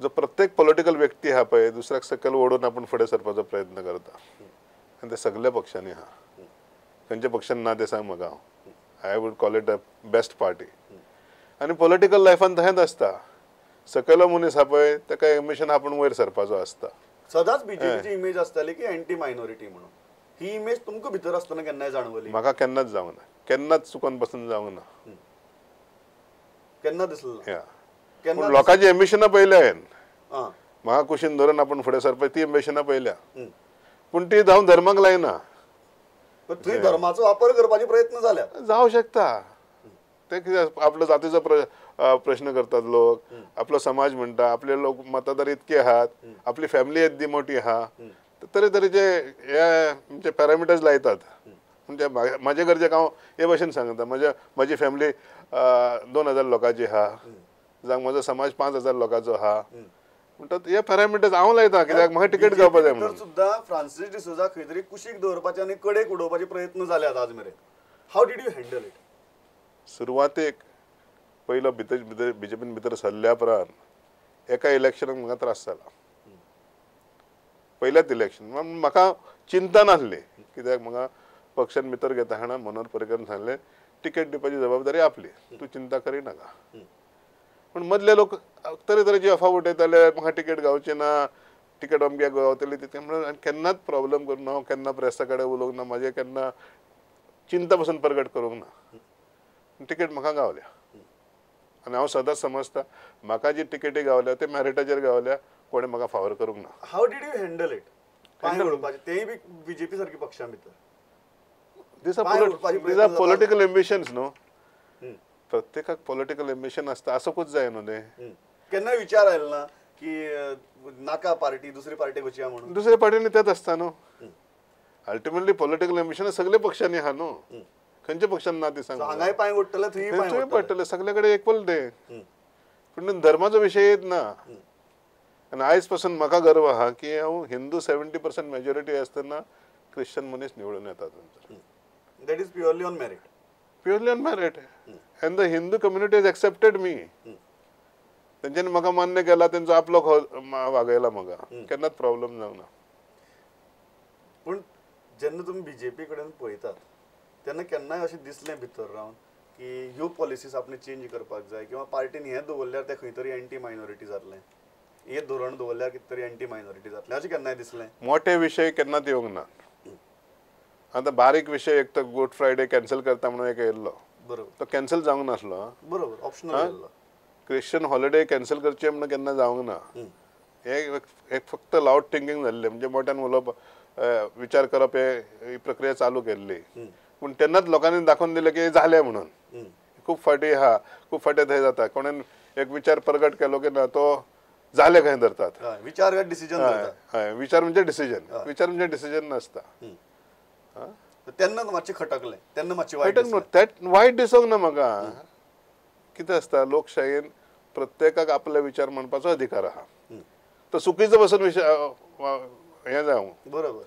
जो प्रत्येक पॉलिटिकल व्यक्ती आहा पळय दुसऱ्याक सकयल ओडून आपूण फुडें सरपाचो प्रयत्न करता आनी ते सगल्या पक्षांनी आहा. खंयच्या पक्षान ना तें सांग म्हाका. हांव I would call it a best party. आनी पॉलिटिकल लायफान तशेंच आसता, सकयलो मनीस आहा पळय ताका एम्बिशन आपूण वयर सरपाचो आसता. सदांच बीजेपीची इमेज आसताली की एंटी मायनॉरिटी म्हणून, ही इमेज तुमकां भितर आसतना केन्नाय जाणवली? म्हाका केन्नाच जावंक ना, केन्नाच चुकोन पसून जावंक ना, केन्ना दिसलें ना. लोकांची एम्बिशनां पळयल्या हांवें, म्हाका कुशीन धरून आपूण फुडें सरपाची ती एम्बिशनां पळयल्या, पूण ती जावन धर्माक लायना. थंय धर्माचो वापर करपाचे प्रयत्न जाल्या, जावं शकता. ते कितें आपलो जातीचो प्रश्न करतात लोक, आपलो समाज म्हणटा, आपले लोक मतदार इतके आहात, आपली फॅमिली येद्दी मोठी आहा, तरेतरेचे हे म्हणजे पॅरामिटर्स लायतात. म्हणजे म्हाजे गरजेक हांव हे भशेन सांगता, म्हजी फॅमिली 2000 लोकांची आहा, जावं म्हजो समाज 5000 लोकांचो आहा, म्हणटात हे पॅरामिटर्स हांव लायता कित्याक म्हाका तिकेट गावपा जाय म्हणून. सुद्दां फ्रांसीस डिसोजा खंय तरी कुशीक दवरपाचे आनी कडेक उडोवपाचे प्रयत्न जाल्यात आज मेरेन. How did you handle it? सुरवातेक पयलो भितर भितर बीजेपीन भितर सरल्या उपरांत एका इलेक्शनाक म्हाका त्रास जाला, पयल्याच इलेक्शन. म्हाका चिंता नासली कित्याक म्हाका पक्षान भितर घेता आसतना मनोहर पर्रीकारान सांगलें तिकेट दिवपाची जबाबदारी आपली, तूं चिंता करिनाका. पूण मदले लोक तरेतरेची अफवा उडयताले, म्हाका तिकेट गावची ना, तिकेट अमक्याक गावतली तितकें म्हणून. आनी केन्नाच प्रॉब्लम करूंक ना, हांव केन्ना प्रेसा कडेन उलोवंक ना, म्हाजें केन्ना चिंता पसून प्रगट करूंक ना. तिकेट म्हाका गावल्या आनी हांव सदांच समजता म्हाका जी तिकेटी गावल्या ते मॅरिटाचेर गावल्या, कोणें म्हाका फावर करूंक ना. How did you handle it? पांय उडोवपाचें तेंय बी बीजेपी सारकी पक्षां भितर. These are political ambitions न्हू, प्रत्येकाक पॉलिटिकल एम्बिशन आसता, आसूंकूच जाय न्हू तें. केन्ना विचार आयलो ना की नाका पार्टी, दुसरी पार्टी वचया म्हणून? दुसऱ्या पार्टीनी तेंच आसता न्हू. अल्टिमेटली पॉलिटिकल एम्बिशन सगळे पक्षांनी आहा न्हू, खंयच्या पक्षान ना ते सांग. हांगाय पांय ओडटले, थंय पडटले, सगळे कडेन इक्वल ते. पूण धर्माचो विशय येत ना. आनी आयज पासून म्हाका गर्व आहा की हांव हिंदू 70% मेजॉरिटी आसतना क्रिश्चन मनीस निवडून येता. That is purely on merit. Purely on merit. And the Hindu community has accepted me. तेंच्यांनी म्हाका मान्य केला, तेंचो आपलो वागयला म्हाका, केन्नाच प्रॉब्लम जावंक ना. पूण जेन्ना तुमी बीजेपी कडेन पळयतात तेन्ना केन्नाय अशें दिसलें भितर रावन की ह्यो पॉलिसीज आपणे चेंज करपाक जाय, किंवा पार्टीन हें दवरल्यार तें खंय तरी एंटी मायनॉरिटी जातलें, हें धोरण दवरल्यार कितें तरी एंटी मायनॉरिटी जातलें, अशें केन्नाय दिसलें? मोठे विशय केन्नाच येवंक ना. आतां बारीक विशय एक तर गुड फ्रायडे कॅन्सल करता म्हणून एक येयल्लो, बरोबर, तो कॅन्सल जावंक नासलो, बरोबर, ऑप्शनल येयल्लो. क्रिश्चन हॉलिडे कॅन्सल करचे म्हणून केन्ना जावंक ना. हे एक फक्त लावड थिंकींग जाल्लें, म्हणजे मोठ्यान उलोवप, विचार करप, हे प्रक्रिया चालू केल्ली. पूण तेन्नाच लोकांनी दाखोवन दिलें की जालें म्हणून. खूब फावटी आहा, खूब फावटी थंय जाता, कोणेन एक विचार प्रगट केलो की ना तो जालें खंय धरतात. विचार डिसिजन, हय, विचार म्हणजे डिसिजन, विचार म्हणजे डिसिजन नासता. तेन्ना मातशें खटकलें, तेन्ना मातशें वायट खटक वायट दिसूंक ना म्हाका. कितें आसता, लोकशायेन प्रत्येकाक आपले विचार मांडपाचो अधिकार आहा. तो चुकीचो पासून विशय हें जावं, बरोबर,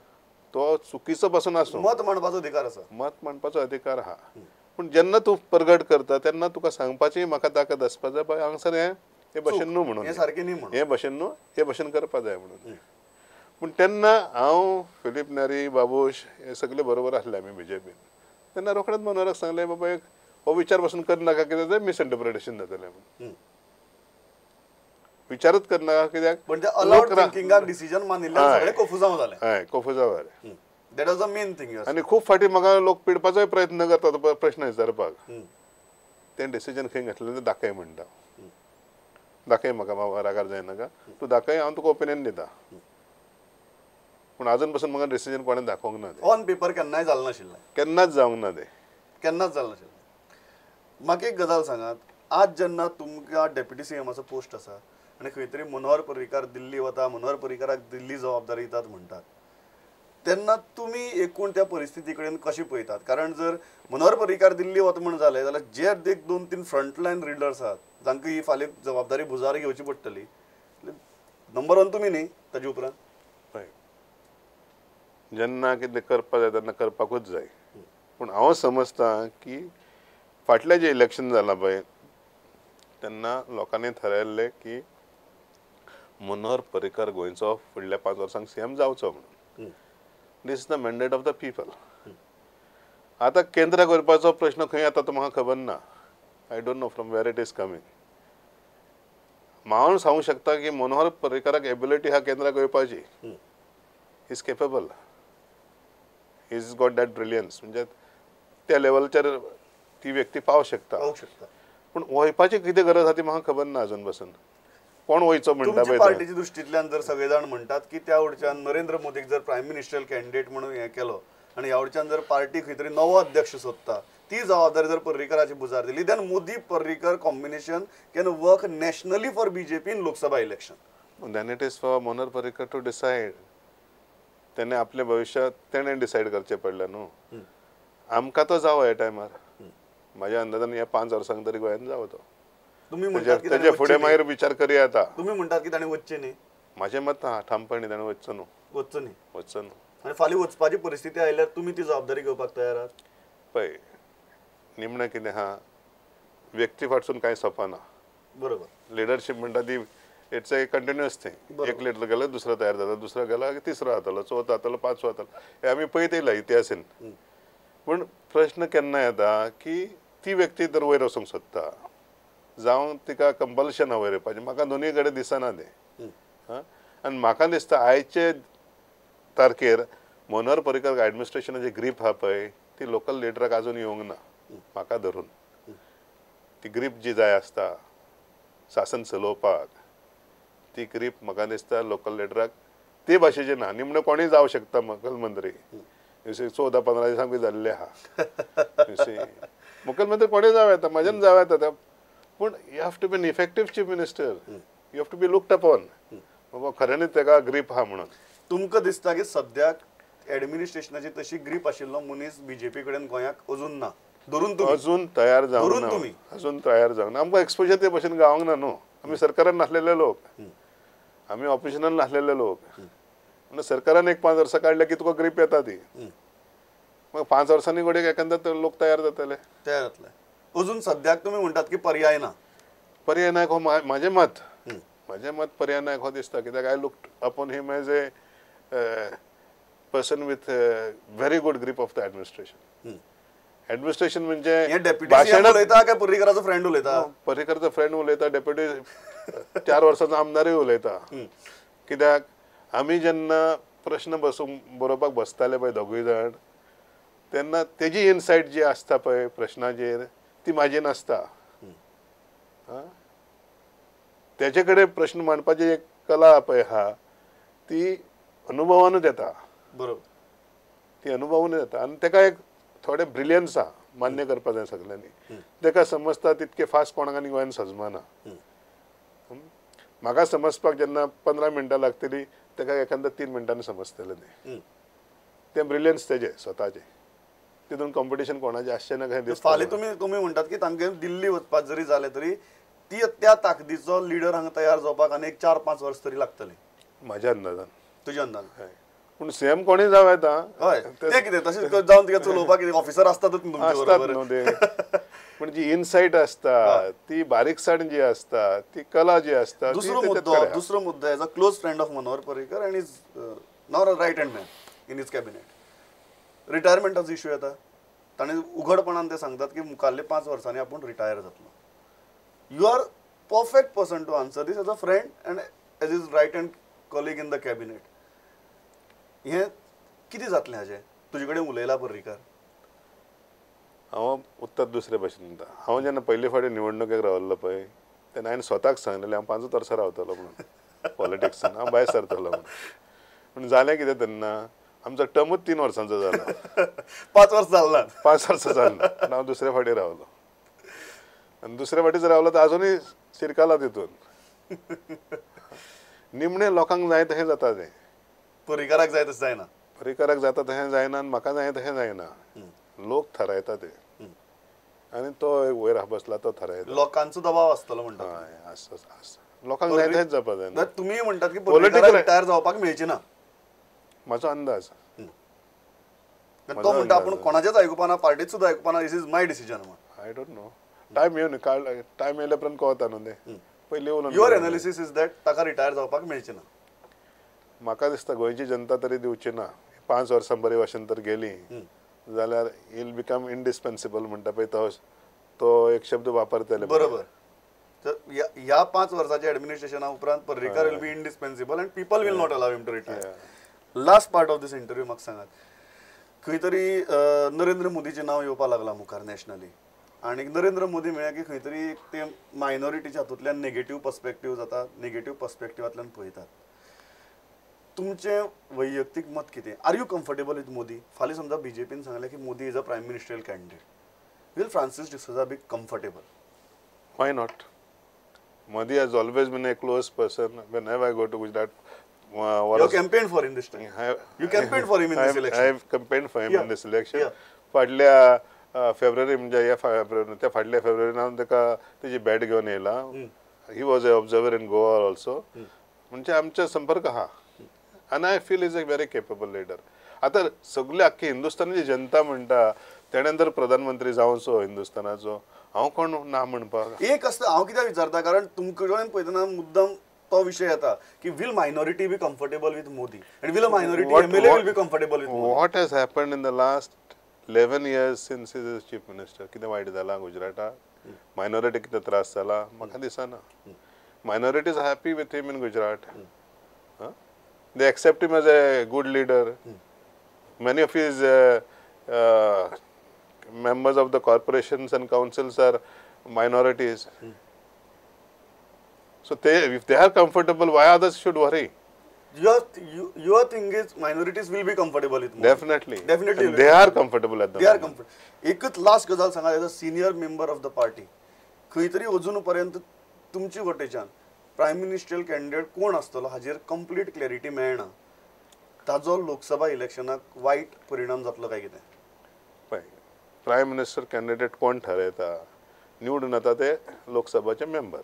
तो चुकीचो पासून आसूं, मत मांडपाचो अधिकार आसा, मत मांडपाचो अधिकार आहा. पूण जेन्ना तूं प्रगट करता तेन्ना तुका सांगपाची म्हाका ताकद आसपा जाय, बाय हांगसर हें हे भशेन न्हू म्हणून, हें सारकें न्ही म्हणून, हे भशेन न्हू, हे भशेन करपा जाय म्हणून. पूण तेन्ना हांव फिलीप नेरी, बाबूश हे सगळे बरोबर आसले आमी बीजेपीन. तेन्ना रोखडेच मनोहराक सांगलें, बाबा एक हो विचार पासून करनाका, कित्याक जाय मिसइंटरप्रिटेशन जातलें म्हणून. विचारच करनाका कित्याक डिसिजन मानिल्ल्यान सगळें कोफुजांव जालें. हय, कोफुजांव जालें. That was the main thing. आनी खूब फावटी म्हाका लोक पिडपाचोय प्रयत्न करतात प्रश्न विचारपाक, तें डिसिजन खंय घेतलें तें दाखय म्हणटा, दाखय म्हाका, बाबा रागार जायनाका, तूं दाखय, हांव तुका ओपिनियन दिता. पूण आजून पसून म्हाका डिसिजन कोणें दाखोवंक ना. ऑन पेपर केन्नाय जालें नाशिल्लें, केन्नाच जावंक ना तें, केन्नाच जालें नाशिल्लें. म्हाका एक गजाल सांगात, आज जेन्ना तुमकां डेप्युटी सीएमाचो पोस्ट आसा आनी खंय तरी मनोहर पर्रीकार दिल्ली वता, मनोहर पर्रीकाराक दिल्ली जबाबदारी दितात म्हणटात, तेन्ना तुमी एकूण त्या परिस्थिती कडेन कशें पळयतात? कारण जर मनोहर पर्रीकार दिल्ली वता म्हण जालें जाल्यार जे एक 2-3 फ्रंटलायन लिडर्स आहात जांकां ही फाल्यां जबाबदारी भुजार घेवची पडटली, नंबर 1 तुमी न्ही ताजे उपरांत. जेन्ना कितें करपा जाय तेन्ना करपाकूच जाय. पूण हांव समजता की फाटलें जें इलेक्शन जालां पळय तेन्ना लोकांनी थारायल्लें की मनोहर पर्रीकर गोंयचो फुडल्या 5 वर्सांक सीएम जावचो म्हणून. This is the mandate of the people. आतां केंद्राक व्हरपाचो प्रश्न खंय येता तो म्हाका खबर ना. I don't know from where it is coming. हांव सांगूंक शकता की मनोहर पर्रीकराक एबिलिटी आहा केंद्राक वयपाची. Is capable, is got that brilliance. म्हणजे त्या लेवलचेर ती व्यक्ती पावंक शकता. पूण वयपाची कितें गरज आहा ती म्हाका खबर ना अजून बसून. कोण वयचो म्हणटा पळय पार्टीच्या दृश्टींतल्यान जर सगळे जाण म्हणटात की त्या वटच्यान नरेंद्र मोदीक जर प्रायम मिनिस्टर कॅन्डिडेट म्हणून हें केलो आनी ह्या वटच्यान जर पार्टी खंय तरी नवो अध्यक्ष सोदता ती जबाबदारी जर पर्रीकराची भुजार दिली then Modi Parrikar combination can work nationally for BJP in Lok Sabha election. Then it is for Manohar Parrikar to decide. तेणें आपलें भविश्य तेणें डिसायड करचें पडलें न्हू. आमकां तो जावो ह्या टायमार म्हाज्या अंदाजान ह्या 5 वर्सांक तरी गोंयांत जावो तो. तेजे फुडें मागीर विचार करया येता. तुमी म्हणटात की ताणें वचचें न्ही. म्हाजें मत ठामपणी ताणें वचचो न्हू. वचचो न्ही. वचचो न्हू. आनी फाल्यां वचपाची परिस्थिती आयल्यार तुमी ती जबाबदारी घेवपाक तयार आहात? पळय निमणें कितें आहा, व्यक्ती फाटसून कांय सोंपना. बरोबर. लिडरशीप म्हणटा ती it's a continuous thing. एक लिडर गेलो दुसरो तयार जाता, दुसरो गेलो की तिसरो जातलो, चवथो जातलो, पांचवो जातलो. हें आमी पळयत येयला इतिहासीन. पूण प्रश्न केन्ना येता की ती व्यक्ती तर वयर वचूंक सोदता जावं तिका कंपल्शन आहा वयर येवपाचें. म्हाका दोनूय कडेन दिसना तें. आनी म्हाका दिसता आयचे तारखेर मनोहर पर्रीकर एडमिनिस्ट्रेशनाची ग्रीप आहा पळय ती लोकल लिडराक अजून येवंक ना. म्हाका धरून ती ग्रीप जी जाय आसता शासन चलोवपाक ती ग्रीप म्हाका दिसता लोकल लिडराक ते भाशेची ना. निमणें कोणूय जावं शकता मुखेलमंत्री. 14-15 दिसांक बी जाल्ले आहा. मुखेलमंत्री कोणूय जावं येता, म्हाज्यान जावं येता. पूण you have to be an effective chief minister, you have to be looked upon. बाबा खऱ्यांनीच तेका ग्रीप आहा म्हणून. तुमकां दिसता की सद्याक एडमिनिस्ट्रेशनाची तशी ग्रीप आशिल्लो मनीस बीजेपी कडेन गोंयाक अजून ना? धरून अजून तयार जावंक ना. अजून तयार जावंक ना. आमकां एक्सपोजर ते भशेन गावंक ना न्हू. आमी सरकारान नासलेले लोक, आमी ऑपोजिशनान नासलेले लोक. म्हणून सरकारान एक 5 वर्सां काडल्या की तुका ग्रीप येता ती. मागीर 5 वर्सांनी घडये एकांदा लोक तयार जातले. तयार जातले. अजून सद्याक तुमी म्हणटात की पर्याय ना. पर्याय ना हो म्हाजें मत. म्हाजें मत पर्याय ना हो दिसता. कित्याक I look upon him as a person with very good grip of the administration. Administration म्हणजे भाशणां उलयता काय पर्रीकराचो फ्रेंड उलयता? पर्रीकराचो फ्रेंड उलयता, डेप्युटी 4 वर्सांचो आमदारूय उलयता. कित्याक आमी जेन्ना प्रश्न बसूंक बरोवपाक बसताले पळय दोगूय जाण तेन्ना तेजी इनसायट जी आसता पळय प्रश्नाचेर ती म्हाजी नासता. तेजे कडेन प्रश्न मांडपाची एक कला पळय आहा ती अनुभवानूच येता. बरोबर. ती अनुभवानूच येता आनी तेका एक थोडे ब्रिलियन्स आहा मान्य करपाक जाय सगल्यांनी. तेका समजता तितके फास्ट कोणाक आनी गोंयान सजमाना. म्हाका समजपाक जेन्ना 15 मिनटां लागतली तेका एखाद्या 3 मिनटांनी समजतलें तें. तें ब्रिलियन्स तेजें स्वताचें. तितून कॉम्पिटिशन कोणाचें आसचें ना काय. फाल्यां तुमी तुमी म्हणटात की तांकां दिल्ली वचपाक जरी जालें तरी ती त्या ताकदीचो लिडर हांगा तयार जावपाक आनी एक 4-5 वर्स तरी लागतली म्हाज्या अंदाजान. तुज्या अंदाजान. पूण सीएम कोणूय जावं येता. हय तें कितें तशें जावन तुका चलोवपाक कितें ऑफिसर आसतातच आसतात न्हू ते. पूण जी इनसायट आसता ती बारीकसाण जी आसता ती कला जी आसता. दुसरो मुद्दो as a close friend of Manohar Parrikar and is now a right hand man in his cabinet. रिटायरमेंटाचो issue येता. ताणें उघडपणान ते सांगतात की मुखाल्ले 5 वर्सांनी आपूण रिटायर जातलो. You are perfect person to answer this as a friend and as his right hand colleague in the cabinet. हें कितें जातलें हाजें? तुजे कडेन उलयला पर्रीकर? हांव उत्तर दुसरे भशेन दिता. हांव जेन्ना पयले फावटी निवडणुकेक रावल्लो पळय तेन्ना हांवें स्वताक सांगलेलें हांव 5 वर्सां रावतलो म्हणून पॉलिटिक्सान, हांव भायर सरतलो म्हणून. पूण जालें कितें तेन्ना आमचो टर्मूच 3 वर्सांचो जाला. 5 वर्सां जालें ना. 5 वर्सां जालें ना. हांव दुसरे फावटी रावलो आनी दुसरे फावटी जर रावलो तर आजुनूय शिरकाला तितून. निमणें लोकांक जाय तशें जाता तें. पर्रीकराक जाय तशें जायना. पर्रीकराक जाता तशें जायना आनी म्हाका जाय तशें जायना. लोक थारायता ते आनी तो वयर बसला तो थारायता. लोकांचो दबाव आसतलो म्हणटा. हय आसता आसता. लोकांक जाय तशेंच जावपाक जाय. तुमी म्हणटात की पर्रीकराक रिटायर जावपाक मेळची ना. म्हाजो अंदाज. तो म्हणटा आपूण कोणाचेच आयकुपाना, पार्टीत सुद्दां आयकुपाना, this is my decision. I don't know. Time येवन टायम येयल्या उपरांत कळता न्हू तें. पयलीं उलोवन your analysis is that ताका रिटायर जावपाक मेळचें ना. म्हाका दिसता गोंयची जनता तरी दिवची ना. 5 वर्सां बरे भाशेन तर गेली जाल्यार इल बिकम इंडिस्पेन्सिबल म्हणटा पळय तो एक शब्द वापरतले. बरोबर. तर ह्या 5 वर्साच्या एडमिनिस्ट्रेशना उपरांत Parrikar will be indispensable and people will not allow him to retire. Last part of this interview म्हाका सांगात, खंय तरी नरेंद्र मोदीचें नांव येवपाक लागलां मुखार नॅशनली, आनी नरेंद्र मोदी म्हळ्यार की खंय तरी ते मायनॉरिटीच्या हातूंतल्यान नेगेटीव पर्सपेक्टीव जाता, नेगेटीव पर्सपेक्टिवांतल्यान पळयतात. तुमचें वैयक्तीक मत कितें? Are you comfortable with Modi? फाल्यां समजा बीजेपीन सांगलें की Modi is a prime ministerial candidate, will Francis D'Souza be comfortable? Why not? Modi has always been a close person. Whenever I go to Gujarat, you campaigned for him this time. You campaigned for him in this election. I have campaigned for him in this election. फाटल्या फेब्रुवारी म्हणजे ह्या फेब्रुवारी त्या फाटल्या फेब्रुवारीन हांव ताका तेजी भेट घेवन येयला. He was a observer in Goa also. म्हणजे आमचे संपर्क आहा आनी I feel is a very capable leader. आतां सगळे आख्खी हिंदुस्थानाची जनता म्हणटा तेणें जर प्रधानमंत्री जावचो हिंदुस्थानाचो, हांव कोण ना म्हणपाक. एक आसता हांव कित्याक विचारता, कारण तुमचे कडेन पळयतना मुद्दम तो विशय येता की will minority be comfortable with Modi and will a minority MLA will be comfortable with Modi? What has happened in the last 11 years since is chief minister? कितें वायट जालां गुजराताक? मायनॉरिटी कितें त्रास जाला? म्हाका दिसना. Minority is happy with him in Gujarat. They accept him as a good leader. Many of his members of the corporations and councils are minorities. So if they are comfortable, why others should worry? Your thing is minorities will be comfortable with Modi. Definitely. Definitely. And they are comfortable at the moment. They are comfortable. एकच last गजाल सांगा, as a senior member of the party, खंय तरी अजून पर्यंत तुमची वटेच्यान prime ministerial candidate कोण आसतलो हाजेर कंप्लीट क्लॅरिटी मेळना, ताजो लोकसभा इलेक्शनाक वायट परिणाम जातलो काय कितें? पळय, प्रायम मिनिस्टर कॅन्डिडेट कोण ठरयता? निवडून येता ते लोकसभाचे मेंबर.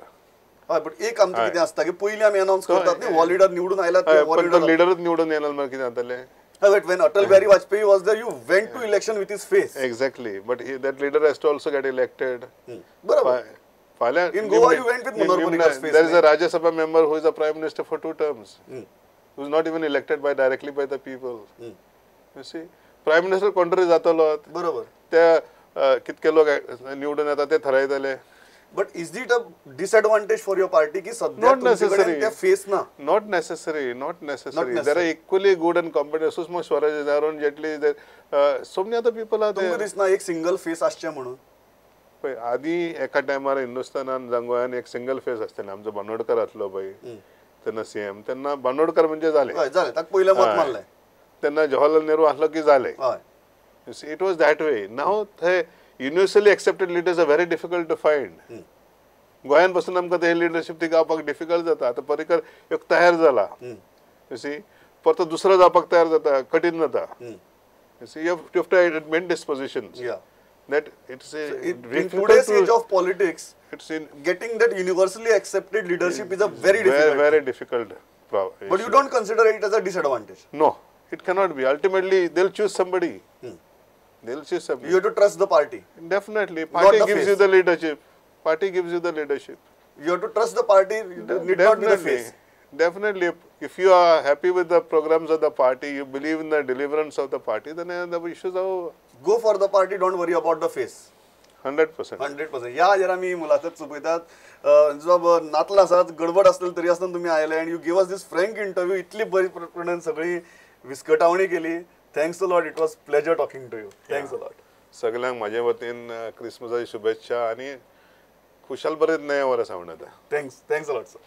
हय, बट एक आमचें कितें आसता की पयलीं आमी अनावन्स करतात न्ही, हो लिडर निवडून आयला, लिडरूच निवडून येना मागीर कितें जातलें? But when Atal Bihari Vajpayee was there, you went to election with his face. Exactly, but that leader has to also get elected. बरोबर. In Goa, you went with Manohar Parrikar's face. There is a Rajya Sabha member who is a prime minister for 2 terms, who is not even elected by directly by the people. You see, prime minister कोण तरी जातलो. बरोबर. ते कितके लोक निवडून येता ते ठरयतले. But is it a disadvantage for your party की सध्या तुमचे ते फेस ना? Not necessary, not necessary. There are equally good and competent. Sushma Swaraj, Arun Jaitley, so many other people are there. तुमकां दिसना एक सिंगल फेस आसचें म्हणून? पळय, आदी एका टायमार हिंदुस्थानान जावं गोंयान एक सिंगल फेस आसताले. आमचो बांदोडकर आसलो पळय तेन्ना सीएम, तेन्ना बांदोडकर म्हणजे जालें, जालें, ताका पयलें मत मारलें. तेन्ना जवाहरलाल नेहरू आसलो की जालें. It was that way. Now थंय universally accepted leaders are very difficult to find. गोंयान पासून आमकां ते लिडरशीप ती गावपाक डिफिकल्ट जाता. आतां पर्रीकर एक तयार जाला, you see, परतो दुसरो जावपाक तयार जाता, कठीण जाता. You see, you have to make dispositions. That it's a in today's age of politics, it's in getting that universally accepted leadership is a very difficult, very difficult problem. But you don't consider it as a disadvantage? No, it cannot be. Ultimately, they'll choose somebody. They'll choose somebody. You have to trust the party. Definitely, party gives you the leadership. Party gives you the leadership. You have to trust the party. Need not be the face. Definitely, if you are happy with the programs of the party, you believe in the deliverance of the party, then the issues are over. Go for the party, don't worry about the face. 100%. 100%. ह्या हाजेर आमी मुलाखत सोंपयतात. जो नातलां आसात, गडबड आसतली तरी आसतना तुमी आयले and you give us this frank interview. इतली बरी प्रमाणान सगळी विस्कटावणी केली. Thanks a lot. It was pleasure talking to you. Thanks a lot. सगळ्यांक म्हाजे वतीन क्रिसमसाची शुभेच्छा आनी खुशाल बरें नवें वर्स म्हणटा. Thanks. Thanks a lot sir.